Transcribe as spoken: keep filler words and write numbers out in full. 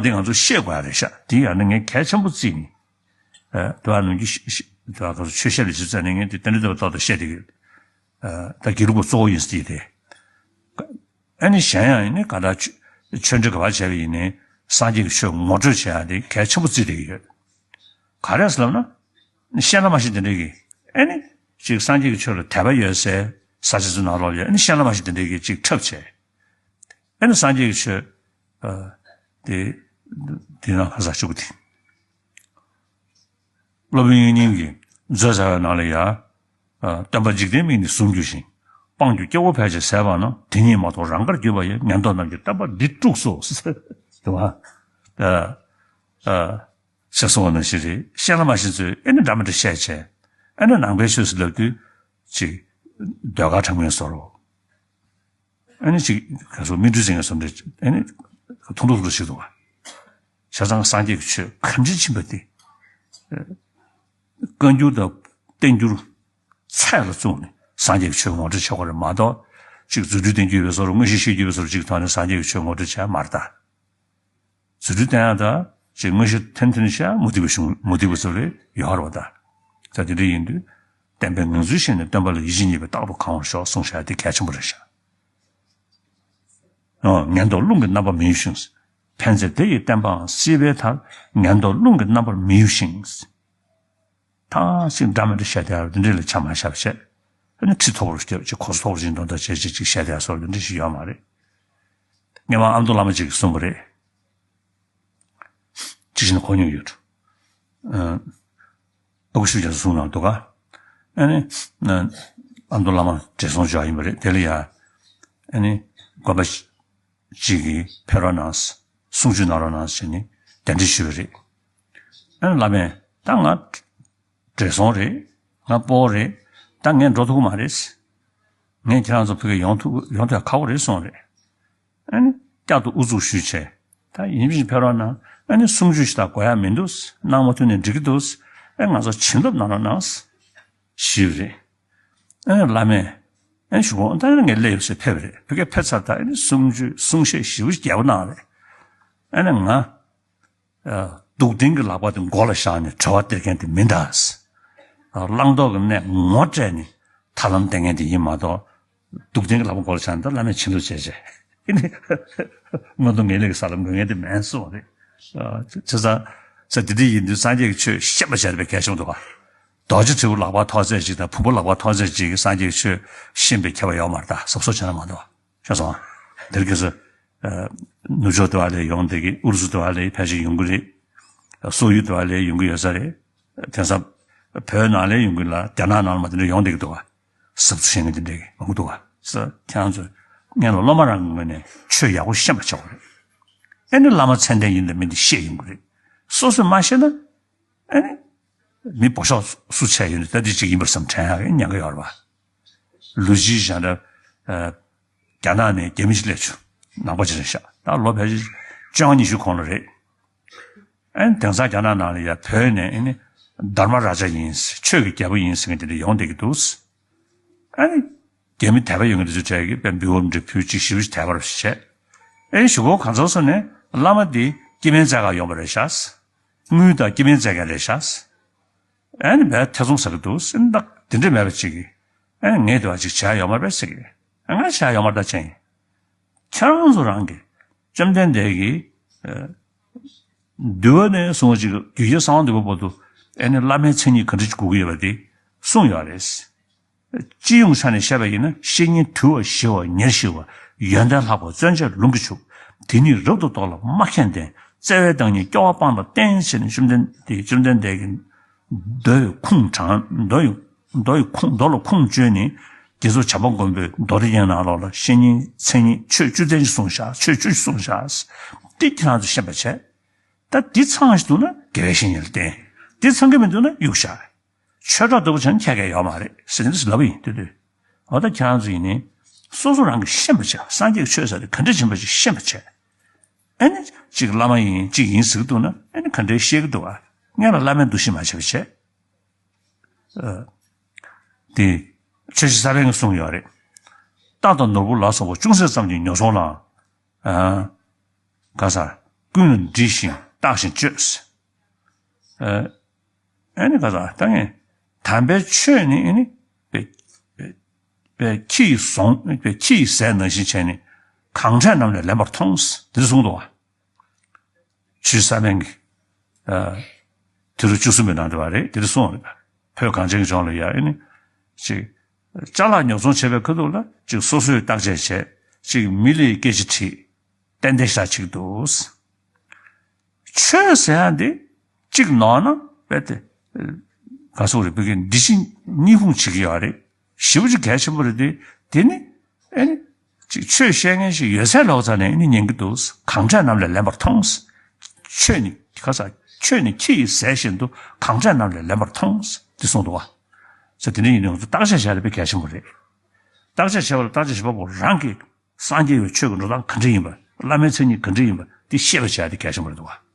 འདི་ང་ཚོ་ཤེས་དགོས་ཡ་རེད་ཤག་འདི་ཡང་ན་ངས་གལ་ཆེན་པོ་བརྩིས་ནས། ཨ། དུ་བ་ནང་གི་ཤ་ཤ་དུ་བ་ག་ཚོད་ཆོས་བཤད་ལས་ཤིག་བཙལ་ནས་ངས་འདི་རྟེན་འབྲེལ་བསྟོད་པ་ཏག་ཏག་བཤད་བསྡད་ཀྱི་ཡོད། ཨ། ད་དགེ་ལུགས་པ་གཙོ་བོ་ཡིན་ཟེར་དེ། ཨ་ནི་གཞན་ཡང་ཡིན་ནི་ག་ད་ཆོས་ཆོས་འབྲེལ་ག་པར་བྱས་པ་ཡིན་ནའི་སངས་རྒྱས་ཀྱི་ཆོས་ངོ་སྤྲོད་བྱེད་ཡ་དེ་གལ་ཆེན་པོ་བརྩིས་བསྡད་ཀྱི་ཡོད། ག་རེ་ཟེར་ལབ་ན། ཤེས་ལ་མ་ཤེས་དེ་འདྲས་ཀྱི། ཨ་ནི་ཅིག་སངས་རྒྱས་ཀྱི་ཆོས་ལ་དད་པ་ཡོད་སའི་ས་ཆ་ཚོའི་ནང་ལོགས་ལ་ཡོད། ཨ་ནི་ཤེས་ལ་མ་ཤེས་དེ་འདྲས་ཀྱི་ཅིག་འཁྲབ་བྱས། ཨ་ནི་སངས་རྒྱས་ཀྱི་ཆོས། ཨ། དེ་དེ་ན་ཁ་ས་ཆུ་བོ་དེ། སློབ་དཔོན་དབྱིག་གཉེན་གྱིས་མཛོད་ཟེར་བའི་ནང་ལ་ཡ། ཨ། སྟོན་པ་འཇིག་རྟེན་མིག་ནི་ཟུམ་འགྱུར་ཞིང་། སྤང་གྱུར་སྐྱེ་བོ་ཕལ་ཆེར་ཟད་པ་ན། དེ་ཉིད་མ་རྟོགས་རང་དགར་གྱུར་པ་ཡི། ངན་རྟོག་རྣམས་ཀྱི་བསྟན་པ་འདི་དཀྲུགས་སོ། དེ་བ། ཨ། ཨ། ཞེས་གསུངས་པ་ནང་བཞིན་རེད། ཤེས་ལ་མ་ཤེས་ཚོས་ཨེ་ནི་འདྲ་མི་འདྲ་བཤད་བྱས། ཨེ་ནི་ནང་པའི་ཆོས་སུ་ལབ་དུས་ཅིག་ཟློས་གར་གྲངས་མེད་བཟོ་རོགས། ཨ་ནི་ཅིག་ག་ཚོད་མིག་འཕྲུལ་ཅན་གྱི་བཟོ་འདྲ་ཨ་ནི་ཐུང་ཐུང་ཐུང་ཐུང་ཞིག་འདུག་བ། བྱས་ཙང་སངས་རྒྱས་ཀྱི་ཆོས་གང་འདྲ་ཕྱིན་པ་དེ། བཀའ་འགྱུར་དང་བསྟན་འགྱུར་ཚད་ལ་བཙུགས་ནས་སངས་རྒྱས་ཀྱི་ཆོས་ངོ་སྤྲོད་བྱེད་དགོས་རེད་མ་གཏོགས། ཅིག་རྫུ་འཕྲུལ་བསྟན་རྒྱུ་ཡོད་པའི་བཟོ་འདྲ། མངོན་ཤེས་ཤེས་རྒྱུ་ཡོད་པའི་བཟོ་འདྲ་ཅིག་ཐོག་ནས་སངས་རྒྱས་ཀྱི་ཆོས་ངོ་སྤྲོད་བྱས་མ་རེད་ད། རྫུ་འཕྲུལ་བསྟན་ཡག་དང་ཅིག་མངོན་ཤེས་ཐོན་ཐོན་བྱས་མུ་སྟེགས་པ་བྱུང་མུ་སྟེགས་པ་ཚོ་ལས་ཡོད་རེད་བ་ད། ད་དེ་འདྲ་ཡིན་དུས། བསྟན་པའི་ངང་ཚུལ་ཤེས་ནས། སྟོན་པ་ལ་ཡིད་ཆེས་རྙེད་པས། རྟག་ཏུ་གང་བར་ཤོག་གསུངས་བཞག་དེ་གལ་ཆེན་པོ་རེད་ཤག་ཨོ། ངན་རྟོག་རླུང་གིས་རྣམ་པར་མི་གཡོ་ཞིང་། ཕན་མཛད་དེ་ཡི་བསྟན་པའང་སྲིད་པའི་མཐར། ངན་རྟོག་རླུང་གིས་རྣམ་པར་མི་གཡོ་ཞིང་། ད་ཅིག་འདྲ་མི་འདྲ་བཤད་དེ་འདི་འདྲ་ལ་ཆ་མ་བཞག་པ་བྱས། ཨ་ནི་ཁྲི་མཐོ་པོར་བསྐྱབས། ཅིག་གོ་ས་མཐོ་པོ་ཅིག་འདོན་ཐབས་བྱས། ཅིག་ཅིག་བཤད་དེ་སོགས་འདི་འདྲ་ཞིག་ཡོད་མ་རེད། སྔོན་མ་ཨ་མདོ་བླ་མ་ཅིག་གིས་གསུངས་པ་རེད། ཅིག་བྱས་ན་གོ་མྱོང་ཡོད། ཨ། ཨ་ཁུ་ཤུ་རྒྱ་མཚོ་གསུང་གནང་འདུག་ག་ཨ་ནི། ཨ་མདོ་བླ་མ་བགྲེས་སོང་ཅིག་ཡིན་པ་རེད། དེ་ལ་ཡ། ཨ་ནི་དགོན་པ་ཅིག་གིས་ཕེབས་རོགས་གནང་། གསུང་ཆོས་གནང་རོགས་གནང་ཟེར་ནས་གདན་འདྲེན་ཞུས་པ་རེད། ཨ་ནི་བླ་མས་ད་ང་བགྲེས་སོང་རེད། ང་སྤོ་བོ་རེད། ད་ངས་འགྲོ་ཐུབ་ཀྱི་མ་རེད། ངས་ཁྱེད་རང་ཚོ་ཕ་གིར་ཡོང་ཐུབ་ཡོང་ཐུབ་ཡ་ཁག་པོ་རེད་གསུངས་རེད། ཨ་ནི་བསྐྱར་དུ་ཨུ་ཚུགས་ཞུས་བྱས། ད་ཡིན་ཕྱིན་ཕེབས་རོགས་གནང་། ཨ་ནི་གསུང་ཆོས་ཞིག་ད་དགོས་ཡ་མི་འདུག་གནང་མ་ཐུབ་ནའི་འགྲིག་གི་འདུག་ཨེ་ང་ཚོ་བྱིན་རླབས་གནང་རོགས་གནང་ཞུས་པ་རེད། ཨ་ནི་བླ་མས། ཨ་ནི་གཞུག་གུ་ད་ནི་ངས་སླེབས་ཡོད་ཟེར་ཕེབས་པ་རེད། ཕ་གིར་ཕེབས་ཚར་ད་ཨ་ནི་གསུང་ཆོས་གསུང་བཤད་ཞེ་པོ་ཞིག་རྒྱས་པོ་གནང་བ་རེད། ཨ་ནི་ང་། ཨ། སྡུག་བདེན་གྱི་ལག་པ་དེ་མགོ་ལ་བཞག་ནས་གྲོལ་བ་སྟེར་མཁན་དེ་མིན་ད། ཨ། བླང་དོར་གྱི་གནས་ངོ་སྤྲད་ནས་ཐར་ལམ་སྟེར་མཁན་དེ་ཡིན་མ་གཏོགས། སྡུག་བདེན་གྱི་ལག་པ་མགོ་ལ་བཞག་ནས་ད་བླ་མས་བྱིན་རླབས་བྱས་བྱས། ཨ་ནི་མངོན་མཐོ་ངེས་ལེགས་ཀྱི་ས་ལ་འགོད་མཁན་དེ་མིན་གསུངས་པ་རེད། ཨ། བྱས་ཙང་། ས་དེ་འདྲ་ཡིན་དུས་སངས་རྒྱས་ཀྱི་ཆོས་ཤེས་པ་བྱས་པའི་གལ་ཆེན་པོ་འདུག་ག་རྡོ་རྗེ་དྲིལ་བུ་ལག་པར་ཐོགས་ཚད་ཅིག་དང་བོང་བུ་ལག་པར་ཐོགས་ཚད་ཅིག་གིས་སངས་རྒྱས་ཀྱི་ཆོས་ཤེས་པའི་ཁྱད་པར་ཡོད་མ་རེད་ད། གཟབ་གཟབ་བྱས་ན་མ་གཏོགས། ཤེས་སོང་ཨ། དེར་ཁྱེད་ཚོ། ཨ། ནུབ་ཕྱོགས་དེ་བ་ལས་ཡོང་བསྡད་ཀྱི། ཨུ་རུ་སུ་དེ་བ་ལས་ཕལ་ཆེར་ཡོང་གི་རེད། སོག་ཡུལ་དེ་བ་ལས་ཡོང་གི་ཡོད་ས་རེད། དེང་སང་བོད་ནང་ལས་ཡོང་གི་ལ། རྒྱ་ནག་ནང་ལ་མ་དེ་འདྲ་ཡོང་བསྡད་ཀྱི་འདུག་ག་གཟབ་གཟབ་བྱེད་མཁན་དེ་འདྲ་གི་མང་པོ་འདུག་ག་ས། ཁྱེད་རང་ཚོ་སྔོན་ལ་སློབ་མ་རང་གི་ངོས་ནས་ཆོས་ཡག་པོ་ཤེས་པ་བྱ་དགོས་རེད། ཨེ་ནི་བླ་མ་མཚན་ལྡན་ཡིན་དང་མིན་དེ་ཤེས་ཡོང་གི་རེད། སོ་སོས་མ་ཤེས་ན། ཨ་ནི། མི་འབོ་ཤོག་སུ་བྱས་ཡོད་ན་ད་འདི་གཅིག་ཡིན་པར་བསམ་དྲན་ཡག་ཉེན་ཁ་ཡོད་རེད་པ། ལོ་རྒྱུས་བཞག་ན། ཨ། རྒྱ་ནག་ནས་རྒྱ་མི་ཞིག་སླེབས་བྱུང་། ནང་པ་ཅིག་རེད་ཤག་ད་ལོ་ཕལ་ཆེར་བཅོ་ལྔ་ཉི་ཤུ་གོང་ལ་རེད། ཨ་ནི་དེང་སང་རྒྱ་ནག་ནང་ལ་ཡ་བོད་ནས་ཨ་ནི་དྷརྨ་རཱ་ཇ་ཡིན། ཆོས་ཀྱི་རྒྱལ་པོ་ཡིན་ཟེར་མཁན་དེ་འདྲ་ཡོང་བསྡད་ཀྱི་འདུག་ཨ་ནི། རྒྱ་མི་དད་པ་ཡོད་མཁན་དེ་ཚོ་གྲས་ཀྱིས་དཔེ་འབུལ་བ་འདྲ་ཕུལ། ཅིག་ཞེ་པོ་ཅིག་དད་པ་བྱས། ཨེ་གཞུག་གུ་གང་ཚོད་སོང་ནས་བླ་མ་དེ་སྐྱེ་དམན་བཙལ་ག་ཡོང་བ་རེད་ཤག་དངུལ་དང་སྐྱེ་དམན་བཙལ་མཁན་རེད་ཤག་ཨེ་ནི་བས་ཐེ་ཚོམ་ཟ་གི་འདུག་སེམས་ཐག་དེ་འདྲ་མེད་པ་ཅིག་གིས། ཨེ་ངས་དེ་བ་ཅིག་བྱས་ཡོད་མ་རེད་ཟེར་གི། ཨེ་ང་བྱས་ཡོད་མ་རེད་ད་ཅན། ཁྱེད་རང་ཚོ་རང་གིས་བཅོམ་ལྡན་འདས་ཀྱིས། ཨེ། འདུལ་བ་ནས་བཟུང་ཅིག་རྒྱུད་རྒྱལ་གསང་བ་འདུས་པ་བར་དུ། ཨེ་ནི་བླ་མའི་མཚན་ཉིད་ག་འདྲ་ཅིག་དགོས་ཀྱི་ཡོད་པ་དེ་གསུངས་ཡོད་རེད། སྤྱི་ཡོངས་ཆ་ནས་བཤད་པ་ཡིན་ན། བཤེས་གཉེན་དུལ་བ་ཞི་བ་ཉེར་ཞི་བ། ཡོན་ཏན་ལྷག་པ་བརྩོན་བཅས་ལུང་གིས་ཕྱུག་དེ་ཉིད་རབ་ཏུ་རྟོགས་ལ་མ་མཁས་ལྡན། བརྩེ་བའི་བདག་ཉིད་སྐྱོ་བ་སྤངས་ལ་བསྟེན། ཞེས་ནས་བཅོམ་ལྡན་འདས། བཅོམ་ལྡན་འདས་ཀྱིས་མདོ་ཡི་ཁུངས་དྲངས། མདོ་ཡི། མདོ་ཡི་ཁུངས། མདོ་ལ་ཁུངས་བཅོལ་ནས། རྗེ་བཙུན་བྱམས་པ་མགོན་པོས་མདོ་སྡེ་རྒྱན་ནང་ལོགས་ལ་བཤེས་གཉེན་མཚན་ཉིད་ཆོས་བཅུ་ལྡན་ཞིག་གསུངས་བཞག་ཆོས་བཅུ་ཞིག་གསུངས་བཞག་འདི་ཁྱེད་རང་ཚོ་ཤེས་པ་བྱས། ད་འདི་ཚང་ཞིག་འདུག་ན་དགེ་བའི་བཤེས་གཉེན་ལ་བསྟེན། འདི་ཚང་གི་མི་འདུག་ན་གཡུག་བཞག་ཆོས་གྲོགས་ལྟ་བུ་བྱས་ན་ཁྱད་ཀྱང་ཡོད་མ་རེད་ཟེར་ནས་ལབ་པ་ཡིན། དེ་དུས་འོ་ད་ཁྱེད་རང་ཚོ་ཡིན་ནའི་སོ་སོ་རང་གིས་ཤེས་པ་བྱས། སངས་རྒྱས་ཀྱི་ཆོས་ཟེར་དེ་ག་འདྲ་ཡིན་པ་ཅིག་ཤེས་པ་བྱས། ཨེ་ནི་གཅིག་བླ་མ་ཡིན་གཅིག་ཡིན་ཟེར་གྱི་འདུག་ན། ཨེ་ནི་ག་འདྲའི་ཤེས་ཀྱི་འདུག་ཨ། སྔོན་ལ་བླ་མའི་འདུ་ཤེས་མ་བྱས་པ་བྱས། ཨ། དེ་ཆོས་རྗེ་ས་པཎ་གྱིས་གསུངས་ཡོད་རེད། རྟ་དང་ནོར་བུ་ལ་སོགས་པ། ཅུང་ཟད་ཙམ་གྱིས་ཉོ་ཚོང་ལ། ཨ། ག་ས། ཀུན་ལ་འདྲི་ཞིང་བརྟག་ཅིང་དཔྱོད། ཨ་ཨ་ནི་ག་ས་ད་ངས་དམ་པའི་ཆོས་ནི་ཨ་ནི་པའི་པའི་པའི་ཁྱི་ཡིས་ཟོང་པའི་ཁྱི་ཡིས་ཟས་ནང་བཞིན་བྱས་ནས་གང་དྲག་རྣམས་ལས་ལེན་པར་མཐོང་། དེ་གསུངས་འདུག་བ། ཆུ་ས་ལེན་གྱི་ཨ་དུས་རབས་བཅུ་གསུམ་པའི་ནང་དུ་བ་རེད། དེ་དུས་གསུངས་རེད། བོད་གངས་ཅན་གྱི་ལྗོངས་ལ་ཡ་ཨ་ནི་ཅིག་ཅ་ལག་ཉོ་ཚོང་བྱེད་པའི་ཁ་ཐུག་ལ་ཅིག་སོ་སོས་བརྟག་དཔྱད་བྱས། ཅིག་མི་ལ་སྐད་ཆ་དྲིས། ཏན་ཏན་ཞེ་དྲག་ཅིག་འདུག། ཆོས་ཟེར་ཡ་འདི་གཅིག་ནོར་ན་དཔེ་དེ་ག་སོག་རེད། བོད་ཀྱི་འདི་ཕྱི་གཉིས་ཕུང་བྱེད་ཀྱི་ཡོད་རེད། ཞེ་པོ་ཅིག་གལ་ཆེན་པོ་རེད་དེ། དེ་ནི་ཨེ་ནི་ཅིག་ཆོས་བཤད་མཁན་ཞིག་ཡོད་ཚད་ལོག་ཙ་ནས་ཨེ་ནི་ཉན་གྱི་འདུག། གང་དྲག་རྣམས་ལས་ལེན་པར་མཐོང་། ཆོས་ནི་ག་ས་ཆོས་ནི་ཁྱི་ཡིས་ཟས་བཞིན་དུ་གང་དྲག་རྣམས་ལས་ལེན་པར་མཐོང་། དེ་གསུངས་འདུག་བ། ས་དེ་ནི་ཡིན་ནའང་བརྟག་དཔྱད་བྱ་རེད་པས་གལ་ཆེན་པོ་རེད། བརྟག་དཔྱད་བྱས་པ་ལ་བརྟག་དཔྱད་བྱེད་པ་པོ་རང་གི་སངས་རྒྱས་པའི་ཆོས་ཀྱི་འགྲོ་སྟངས་ག་འདྲ་ཡིན་པ། བླ་མའི་མཚན་ཉིད་ག་འདྲ་ཡིན་པ་དེ་ཤེས་པ་བྱ་ཡ་དེ་གལ་ཆེན་པོ་རེད་འདུག་བ།